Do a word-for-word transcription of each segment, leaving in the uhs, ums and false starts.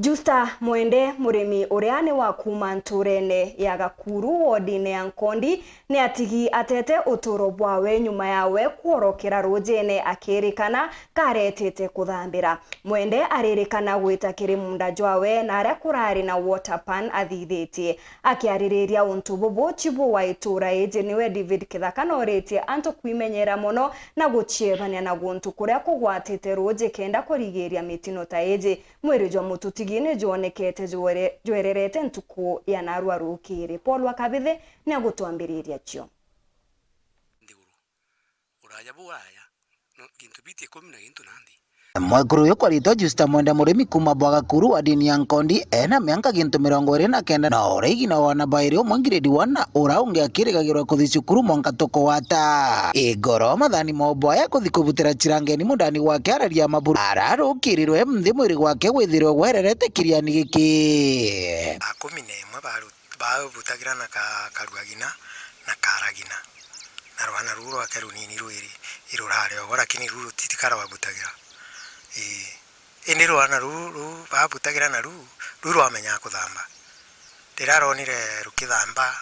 Justa Mwende, murimi uria ni wa kuuma ntuurene ya Gakuru, wodine ya Nkondi, ni atigi atete utuuro bwawe nyuma yawe kworokera ruujine akirikana karetete kuthambira. Mwende aririkana gwita kiri muunda jwawe na aria kurari na water pan athithitie. Akiaririria untu bubu, chibu wa ituura iji niwe David Kithaka nooritie antu kwimenyera mono na guciebania na guntu kuria kugwatite ruuji kenda kurigiiria mitino ta iji. Mwiri jwa mututigi ni jwonekete jwere-, jwererete ntuku ya narua rukiiri. Paul wa Kabithi ni agutwambiriria cio. Nthiguru. Uraya bu aya. No, gintu biti ikumi na gintu nandi. Mwekuru uyu kwaritwa Justa Mwende, murimi kuuma Bwagakuru wa dini ya Nkondi, ena mianka gintu mirongo iri na kenda, na uraigi na wana bairi, umwe grade one na ura ungi akirigagirwa kuthi cukuru mwanka tukugwata. Igoro mathani ma ubwaya kuthi kubutira chirangeni mundani gwake araria maburu. Ararukirirwe nthi mwiri gwake withirwe gwererete kiriani giki. Thaa kumi na imwe baru-, baabutagira na ka-, karua gina na kaara gina, na rwana ruu rwake runini rwiri irurari ogo, lakini ruu ruti-, tikarwabutagira. Ii. Indi rwana ruu, ruu baabutagira na ruu, ruu rwamenyaa kuthamba. Riria aronire rukithamba,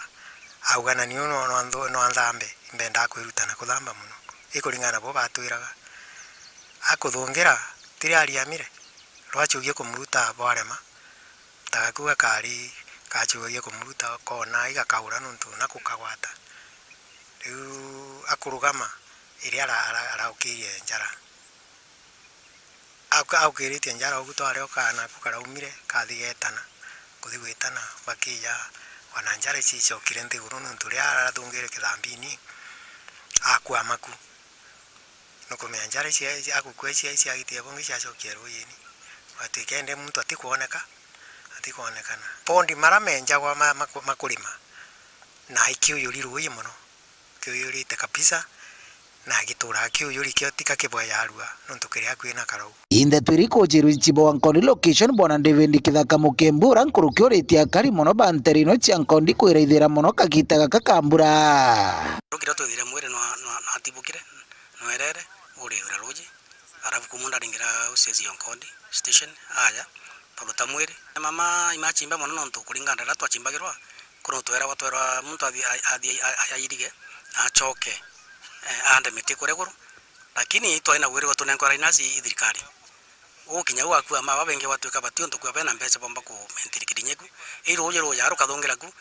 auga, "Na niu no, no nthu-, no nthambe, imbendaa kwirutana kuthamba mono." Ikuringana na bo batwiraga. Akuthungira, tiri ariamire, rwachugie kumuruta bwarema, ta gaku gakari kachugagia kumuruta, koona igakaura nontu naku kagwata. Riu akurugama, iria ara-, ara-, araukirie njara. Au-, aukiritie njara ugu twari o kaana, aku karaumire, kathi getana, kuthi gwitana, bakija, wana njara ici icokire nthiguru, nontu riria arathungire kithambini, akua maku. Nukumenya njara ici, ici agukua ici, ici agitia bungi ciacokia ruuyini. Gwatuika indi muntu atikwoneka, atikwonekana. Pondi mara menjagwa ma, ma, ma kurima, na ikiuyuri ruuyi mono. Kiuyurite kabisa, na gituraga kiuyuri kio tika kibwe yarua, nontu kiri akui na karau. Inthe twiri kujiru chibo wa Nkondi location, Bwana David Kithaka Mukembu, ura nkuruki uritie akari mono ba ntere ino cia Nkondi kwiraithira mono kagita gaka ka mbura. Rukira twithire mwiri nwa-, nwa-, nwatibukire, nwerere, uriura ruuji, arafu kumu ndaringira uciaci ya Nkondi station, aya, baruta mwiri. Mama imachimba mono nontu kuringana na riria twachimbagirwa, Kuru tweragwa, twerwa muntu athi-, a-, athi-, a-, a-, airige, acoke, eh, aande miti kuria iguru. Lakini twari na wirigwa tunenkwa rainasi i thirikari. Ukinya u akua ma babengi gwatuika bati untu kwa bena mbeca bomba ku maintain kidinya ku. I ruuji ruja rukathungira ku,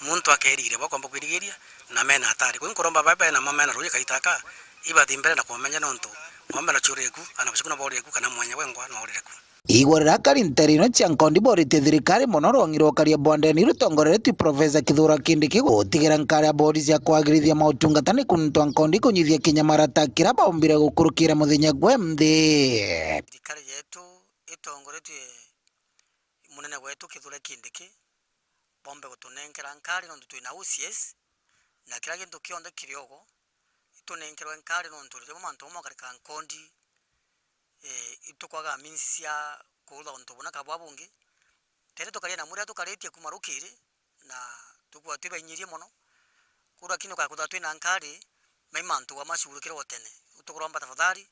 muntu akerigire bakomba kwirigiria, na mena atari. Kwi nkuromba ba bena mo mena ruuji kaita aka, ibathi mbere na kumenya nontu, ng'ombe na ciurire ku, ana baciku na baurire ku, kana mwenya wengwa na urire ku. Igwa riria akari ntere ino cia Nkondi boritie thirikari mono rwang'i rwa ukaria bwa ndeni rutongoreretue Professor Kithure Kindiki gutigira nkari ya bodi cia kwagirithia mautungata ni kuntu a Nkondi kunyithia kinya marata kira baumbire gukurukira muthenya gwe nthi. Thirikari yetu itongoretue munene wetu Kithure Kindiki bombe gutunenkera nkari nontu twina O C S na kira gintu kionthe kiri ogo itunenkerwe nkari nontu rimwe mantu mamwe makarika Nkondi eh, itukwaga means cia kuutha untu buna ka bwa bungi. Tene tukaria na muria tukaritie kuma rukiri, na tukwaa twi bainyirie mono. Kuu lakini ukakutha twina nkari, mai mantu wa macurukire o tene. Tukuromba tafadhali,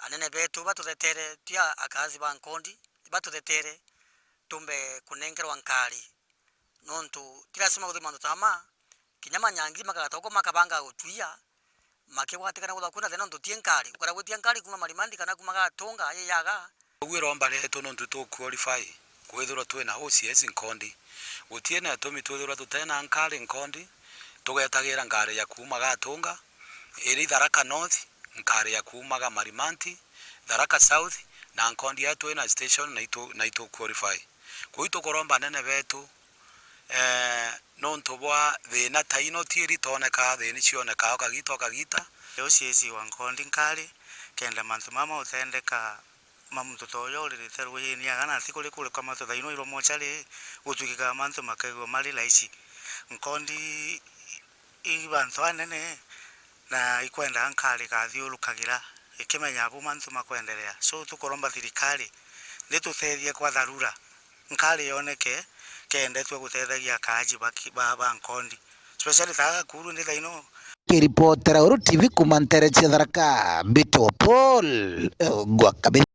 anene betu batuthetere, twi a-, akazi ba Nkondi, batuthetere, tumbe kunenkerwa nkari. Nontu ti lazima uthi mantu ta ma, kinya manyangi makagata uko makabanga gutwia, makigwatikana kwithirwa kwina thina nontu ti nkari. Ukara gwitia nkari kuma Marimandi kana kuma Gatunga, yiyaga. Uguo iromba rietu nontu tu qualify kwithirwa twina O C S Nkondi. Gutie na itumi twithirwa tutena nkari Nkondi, tugetagira ngari ya kuma Gatunga, iri Tharaka North, nkari ya kumaga Marimanti, Tharaka South, na Nkondi ya twina station na itu, na itu qualify. Kwou tukuromba anene betu, eh, nontu bwa thina ta ino ti iri tonekaa, thina cionekaa o kagita o kagita. O C S wa Nkondi nkari, kenda mantu mama utendeka ma muntu ta uyo uririte ruuyini aga na ti kuri kuri kwa mantu thaino irwa mochari, gutwikikaga mantu makaigua mari raisi. Nkondi i bantu anene na ikwenda nkari ikathiurukagira ikimenya bu mantu makwenderea. So tukuromba thirikari nditutethie kwa dharura, nkari yoneke, kendetwe gutethagia akaaji ba ki-, ba, ba Nkondi, especially ta Gakuru ndi thaino. Kiripotera Uru T V kuma ntere cia Tharaka, Mbito Paul, eh, gwa Kabiri.